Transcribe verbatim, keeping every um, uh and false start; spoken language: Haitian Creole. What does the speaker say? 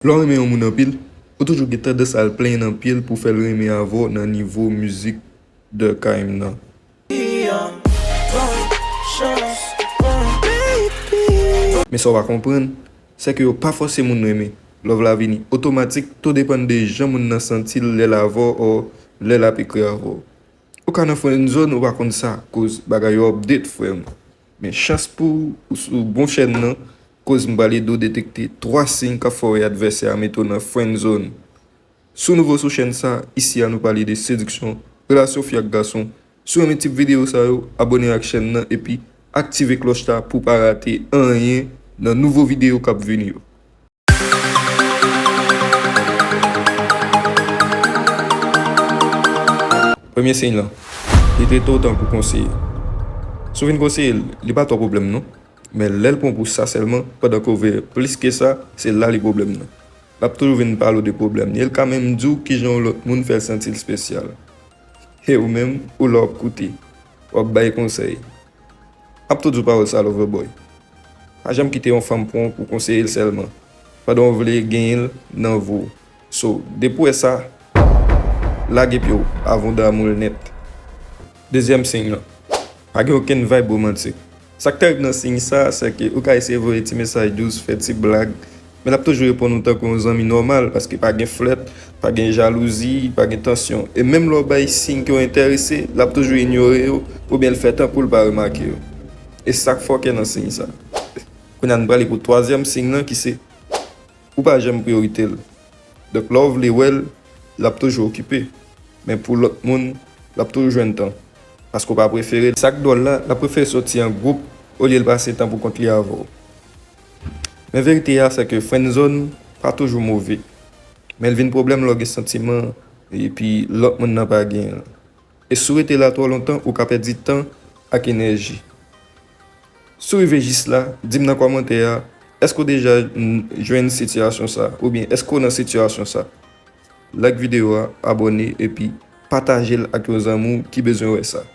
Lè w renmen yon moun anpil, ou toujou gen tandans al plenyen nan pye l pou fè l renmen avè w nan nivo mizik Durkheim nan. Men sa w pa konprann, se ke yo pa fòse moun renmen. Love la vini otomatik, tou depann de jan moun nan santi l lè l avè w, or lè l ap ekri avè w. Ou ka nan friendzone, ou pa konn sa, koz bagay yo update, frè m. Men chans pou ou sou bon chèn nan, koz m pral ede w detekte twa siy k ap fè w wè advèsè a mete w nan friendzone. Si w nouvo sou chèn sa, isi a nou pale de sediksyon, relasyon fi ak gason. Si w renmen tip videyo sa yo, abòne ak chèn nan epi aktive klòch la pou w pa rate anyen nan nouvo videyo k ap vini yo. Premye siy lan, li trete w tankou konseye. Si w vin konseye l, li pa twò pwoblèm non. Men lè l pran pou sa sèlman, pandan ke w vle plis ke sa, se la li pwoblèm nan. L ap toujou vin pale w de pwoblèm li, e l ka menm di w kijan yon lòt moun fè l santi l espesyal. E ou menm, ou la w ap koute, w ap bay konsèy. M ap tou di w pawòl sa, lover boy. Pa janm kite yon fanm pran w pou konseye l sèlman, pandan w vle genyen l nan vi w. So, depi w wè sa, lage pye w avan w damou l nèt. Dezyèm siy lan, pa gen okenn vibe romantik. Sa k terib nan siy sa, se ke ou ka eseye voye ti mesaj dous, fè ti blag, men l ap toujou reponn ou tankou yon zanmi nòmal, paske pa gen flèt, pa gen jalouzi, pa gen tansyon. E menm lè w bay siy ke w enterese, l ap toujou inyore w, oubyen l fè tankou l pa remake w. E sa k fòkè nan siy sa. Kounye a, n prale pou twazyèm siy lan ki se, ou pa janm priyorite l. Donk, lè w vle wè l, l ap toujou okipe. Men pou lòt moun, l ap toujou jwenn tan. Paske w pa prefere l. Sa k dwòl la, l ap prefere soti an gwoup olye l pase tan pou kont li avè w. Men verite a, se ke friendzone pa toujou move. Men l vin pwoblèm lè w gen santiman, epi lòt moun nan pa genyen l. E si w rete la twò lontan, ou ka pèdi tan ak enèji. Si w rive jis la, di m nan kòmantè a, èske w deja n-, jwenn sitiyasyon sa? Oubyen èske w nan sitiyasyon sa? Like videyo a, abòne, epi pataje l ak yon zanmi w ki bezwen wè sa.